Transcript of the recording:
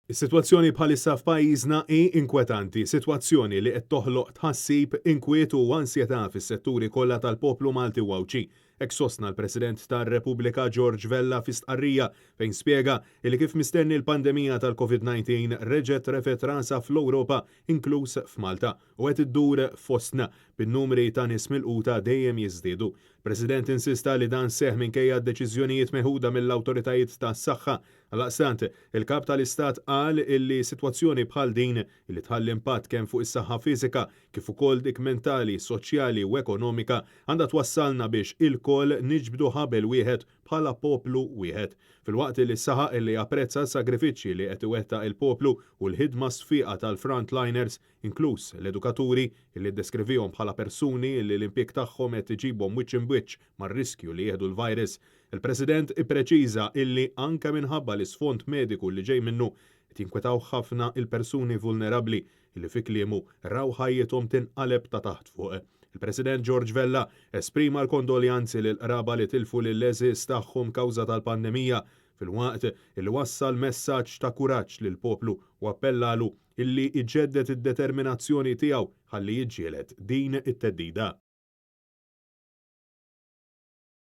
Is-sitwazzjoni bħalissa f'pajjiżna hi inkwetanti, sitwazzjoni li qed toħloq tħassib, inkwiet u ansjetà fis-setturi kollha tal-poplu Malti u Għawdxi. Hekk sostna l-President tar-Repubblika George Vella fi stqarrija fejn spjega li kif mistenni l-pandemija tal-Covid-19 reġgħet refgħet rasha fl-Ewropa inkluż f'Malta u qed iddur fostna bin-numri ta' nies milquta dejjem jiżdiedu. Il-President insista li dan seħħ minkejja d-deċiżjonijiet meħuda mill-awtoritajiet tas-saħħa. Għaldaqstant, il-Kap tal-Istat qal illi sitwazzjoni bħal din, illi tħalli impatt kemm fuq is-saħħa fiżika, kif ukoll dik mentali, soċjali u ekonomika, għandha twassalna biex ilkoll niġbdu ħabel wieħed bħala poplu wieħed. Filwaqt illi saħaq illi japprezza s-sagrifiċċji li qed iwettaq il-poplu u l-ħidma sfiqa tal-frontliners, inkluż l-edukaturi, illi ddeskrivihom bħala persuni illi l-impjieg tagħhom qed iġibhom wiċċ imb'wiċċ mar-riskju li jieħdu l-virus, Il-President ippreċiża illi anke minħabba l-isfond mediku li ġej minnu, qed jinkwetawh ħafna il-persuni vulnerabbli illi fi kliemu raw ħajjithom tinqaleb ta' taħt fuq. Il-President George Vella esprima l-kondoljanzi lill-qraba li tilfu lill-għeżież tagħhom kawża tal-pandemija filwaqt illi wassal messaġġ ta' kuraġġ lill-poplu u appellalu illi jġedded id-determinazzjoni tiegħu ħalli jiġġieled din it-theddida.